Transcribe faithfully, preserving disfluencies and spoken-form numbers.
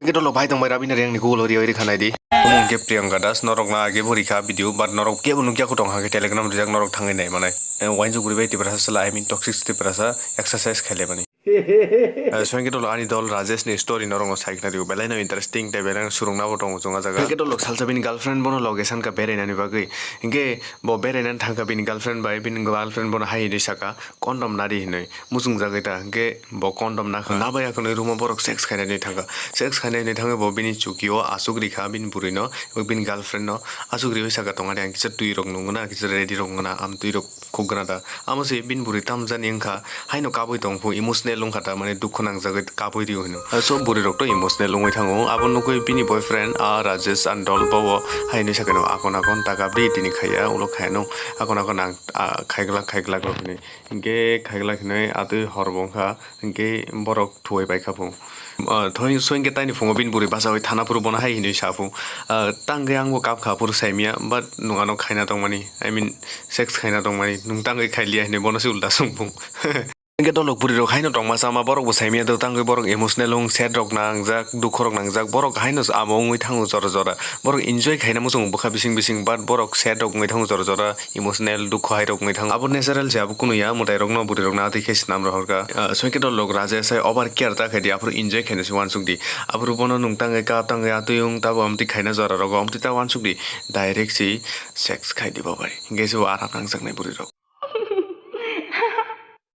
Khe dolok bai tong bai Rabina Rengni Google o riwi rikha naidi. Omo hwnkhe Priyanka Das, norok na age bo rikha video, but norok kebo nukya kho tong hakhe Telegram rijak norok thangwi nai manai. Eh, wainjok bwrwi bai Tiprasa sala, I mean toxic Tiprasa exercise khaile mani. Eh, swngkhe dolok ani dol Rajesh ni story norok no sai khna rio, belai no interesting tei belai no surungna bo tongo chwng ah jaga. Swngkhe dolok salsa bini girlfriend bono loge sankha berainani bagwi. Hinkhe bo berainani thangkha bini girlfriend bai, bini girlfriend bono hai hinwi saka, "Condom nari," hinwi. Muchungjagwi ta, hinkhe bo condom nakha. Nabaya khwnwi room o borok sex khainani thangkha. Sex khainani thangwi bo bini chukio aswk rikha bini bwrwino, ebo bini girlfriend no aswk riwi saka, "Tongari ang kisa twi rok nungna, kisa ready rok wngna, am twi rok khukgwna da." Amo se bini bwrwi tamjani wngkha, haino kabwi tongphu, emotional wngkha ta, mane dukhu nangjagwi kabwi rio hino. So bwrwi rok to emotional wngwi thango, abo nukwi bini boyfriend a Rajesh Andol bo hai hinwi sakha, "Akon akon ta kabdi, tini khaiya, ulo khaiya nung, akon akon ang, ah, khaiglak khaiglak rok," hinwi. Hinkhe khaiglak hinwi atwi hor bo wngkha, hinkhe borok thuwi paikha phu. Ah, thoi-, soingkhe taini phungo bini bwrwi bachaui thana phuru bono hai hinwi sa phu. Ah, tangwi ang bo kapkha phuru saimya, but nwng ano khaina tongmani, I mean, sex khaina tongmani, nwng tangwi khailiya hinwi bono se ulta swng phu. Hinkhe dolok bwrwi rok haino tongma chama borok bo saimya do, tangwi borok emotional wng, sad rok nangjak, dukhu rok nangjak, borok haino amo wngwi thango jora jora. Borok enjoy khaina muchungo bwkha bising bising, but borok sad rok wngwi thango jora jora, emotional, dukhu hai rok wngwi thango. Abo natural se, abo kunu ya, mwtai rokno, bwrwi rokno atwi khe swnam rohorkha. Ah, soingkhe dolok Rajesh hai over care ta khaidi, aphuru enjoy khaina se uansuk di. Aphuru bono nwng tangwi kap, tangwi atwi wng, tabo amtwi khaina jora rogo, amtwi ta uansuk di. Direct se sex khaidi bo bai. Hinkhe se bo aram nangjaknai bwrwi rok.